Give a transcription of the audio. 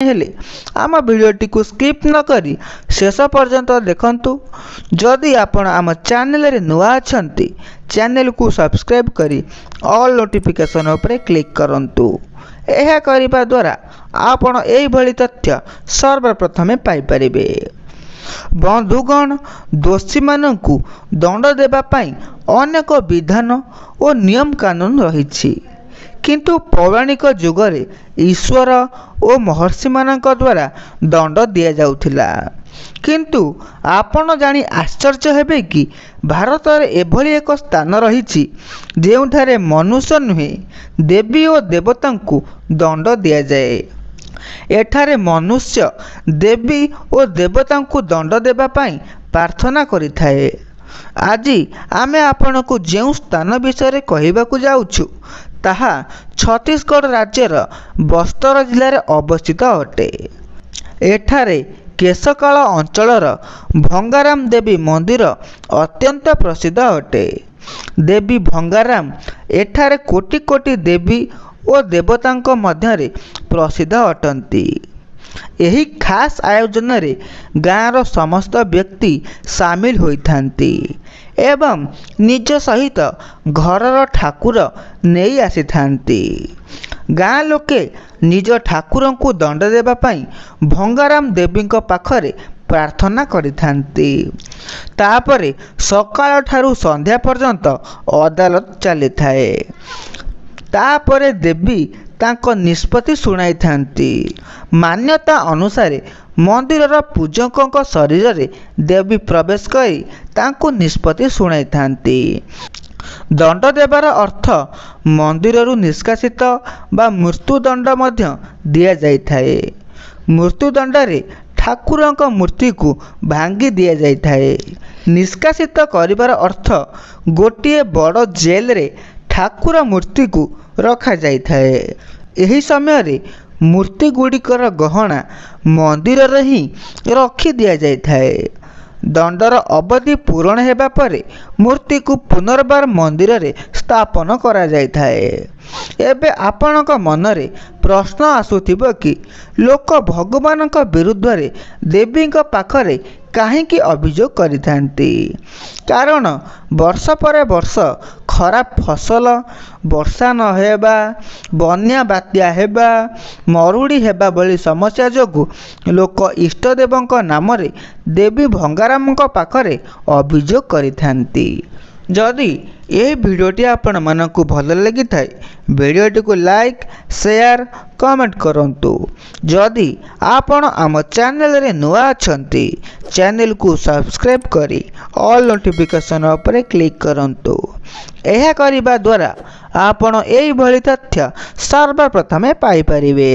ହେଲେ ଆମ ଭିଡ଼ିଓଟିକୁ ସ୍କିପ୍ ନ କରି ଶେଷ ପର୍ଯ୍ୟନ୍ତ ଦେଖନ୍ତୁ। ଯଦି ଆପଣ ଆମ ଚ୍ୟାନେଲରେ ନୂଆ ଅଛନ୍ତି, ଚ୍ୟାନେଲକୁ ସବସ୍କ୍ରାଇବ୍ କରି ଅଲ୍ ନୋଟିଫିକେସନ୍ ଉପରେ କ୍ଲିକ୍ କରନ୍ତୁ। ଏହା କରିବା ଦ୍ୱାରା ଆପଣ ଏହିଭଳି ତଥ୍ୟ ସର୍ବପ୍ରଥମେ ପାଇପାରିବେ। ବନ୍ଧୁଗଣ, ଦୋଷୀମାନଙ୍କୁ ଦଣ୍ଡ ଦେବା ପାଇଁ ଅନେକ ବିଧାନ ଓ ନିୟମ କାନୁନ ରହିଛି, କିନ୍ତୁ ପୌରାଣିକ ଯୁଗରେ ଈଶ୍ୱର ଓ ମହର୍ଷିମାନଙ୍କ ଦ୍ୱାରା ଦଣ୍ଡ ଦିଆଯାଉଥିଲା। କିନ୍ତୁ ଆପଣ ଜାଣି ଆଶ୍ଚର୍ଯ୍ୟ ହେବେ କି ଭାରତରେ ଏଭଳି ଏକ ସ୍ଥାନ ରହିଛି, ଯେଉଁଠାରେ ମନୁଷ୍ୟ ନୁହେଁ, ଦେବୀ ଓ ଦେବତାଙ୍କୁ ଦଣ୍ଡ ଦିଆଯାଏ। ଏଠାରେ ମନୁଷ୍ୟ ଦେବୀ ଓ ଦେବତାଙ୍କୁ ଦଣ୍ଡ ଦେବା ପାଇଁ ପ୍ରାର୍ଥନା କରିଥାଏ। ଆଜି ଆମେ ଆପଣଙ୍କୁ ଯେଉଁ ସ୍ଥାନ ବିଷୟରେ କହିବାକୁ ଯାଉଛୁ, ତାହା ଛତିଶଗଡ଼ ରାଜ୍ୟର ବସ୍ତର ଜିଲ୍ଲାରେ ଅବସ୍ଥିତ ଅଟେ। ଏଠାରେ କେଶକାଳ ଅଞ୍ଚଳର ଭଙ୍ଗାରାମ ଦେବୀ ମନ୍ଦିର ଅତ୍ୟନ୍ତ ପ୍ରସିଦ୍ଧ ଅଟେ। ଦେବୀ ଭଙ୍ଗାରାମ ଏଠାରେ କୋଟି କୋଟି ଦେବୀ ଓ ଦେବତାଙ୍କ ମଧ୍ୟରେ ପ୍ରସିଦ୍ଧ ଅଟନ୍ତି। ଏହି ଖାସ୍ ଆୟୋଜନରେ ଗାଁର ସମସ୍ତ ବ୍ୟକ୍ତି ସାମିଲ ହୋଇଥାନ୍ତି ଏବଂ ନିଜ ସହିତ ଘରର ଠାକୁର ନେଇ ଆସିଥାନ୍ତି। ଗାଁ ଲୋକେ ନିଜ ଠାକୁରଙ୍କୁ ଦଣ୍ଡ ଦେବା ପାଇଁ ଭଙ୍ଗାରାମ ଦେବୀଙ୍କ ପାଖରେ ପ୍ରାର୍ଥନା କରିଥାନ୍ତି। ତାପରେ ସକାଳଠାରୁ ସନ୍ଧ୍ୟା ପର୍ଯ୍ୟନ୍ତ ଅଦାଲତ ଚାଲିଥାଏ। ତାପରେ ଦେବୀ ତାଙ୍କ ନିଷ୍ପତ୍ତି ଶୁଣାଇଥାନ୍ତି। ମାନ୍ୟତା ଅନୁସାରେ ମନ୍ଦିରର ପୂଜକଙ୍କ ଶରୀରରେ ଦେବୀ ପ୍ରବେଶ କରି ତାଙ୍କୁ ନିଷ୍ପତ୍ତି ଶୁଣାଇଥାନ୍ତି। ଦଣ୍ଡ ଦେବାର ଅର୍ଥ ମନ୍ଦିରରୁ ନିଷ୍କାସିତ ବା ମୃତ୍ୟୁଦଣ୍ଡ ମଧ୍ୟ ଦିଆଯାଇଥାଏ। ମୃତ୍ୟୁଦଣ୍ଡରେ ଠାକୁରଙ୍କ ମୂର୍ତ୍ତିକୁ ଭାଙ୍ଗି ଦିଆଯାଇଥାଏ। ନିଷ୍କାସିତ କରିବାର ଅର୍ଥ ଗୋଟିଏ ବଡ଼ ଜେଲରେ ଠାକୁର ମୂର୍ତ୍ତିକୁ ରଖାଯାଇଥାଏ। ଏହି ସମୟରେ ମୂର୍ତ୍ତିଗୁଡ଼ିକର ଗହଣା ମନ୍ଦିରରେ ହିଁ ରଖି ଦିଆଯାଇଥାଏ। ଦଣ୍ଡର ଅବଧି ପୂରଣ ହେବା ପରେ ମୂର୍ତ୍ତିକୁ ପୁନର୍ବାର ମନ୍ଦିରରେ ସ୍ଥାପନ କରାଯାଇଥାଏ। ଏବେ ଆପଣଙ୍କ ମନରେ ପ୍ରଶ୍ନ ଆସୁଥିବ କି ଲୋକ ଭଗବାନଙ୍କ ବିରୁଦ୍ଧରେ ଦେବୀଙ୍କ ପାଖରେ କାହିଁକି ଅଭିଯୋଗ କରିଥାନ୍ତି? କାରଣ ବର୍ଷ ପରେ ବର୍ଷ ଖରାପ ଫସଲ, ବର୍ଷା ନ ହେବା, ବନ୍ୟା ବାତ୍ୟା ହେବା, ମରୁଡ଼ି ହେବା ଭଳି ସମସ୍ୟା ଯୋଗୁଁ ଲୋକ ଇଷ୍ଟଦେବଙ୍କ ନାମରେ ଦେବୀ ଭଙ୍ଗାରାମଙ୍କ ପାଖରେ ଅଭିଯୋଗ କରିଥାନ୍ତି। ଯଦି ଏହି ଭିଡ଼ିଓଟି ଆପଣମାନଙ୍କୁ ଭଲ ଲାଗିଥାଏ, ଭିଡ଼ିଓଟିକୁ ଲାଇକ୍, ସେୟାର, କମେଣ୍ଟ କରନ୍ତୁ। ଯଦି ଆପଣ ଆମ ଚ୍ୟାନେଲରେ ନୂଆ ଅଛନ୍ତି, ଚ୍ୟାନେଲକୁ ସବସ୍କ୍ରାଇବ୍ କରି ଅଲ୍ ନୋଟିଫିକେସନ୍ ଉପରେ କ୍ଲିକ୍ କରନ୍ତୁ। ଏହା କରିବା ଦ୍ୱାରା ଆପଣ ଏହିଭଳି ତଥ୍ୟ ସର୍ବପ୍ରଥମେ ପାଇପାରିବେ।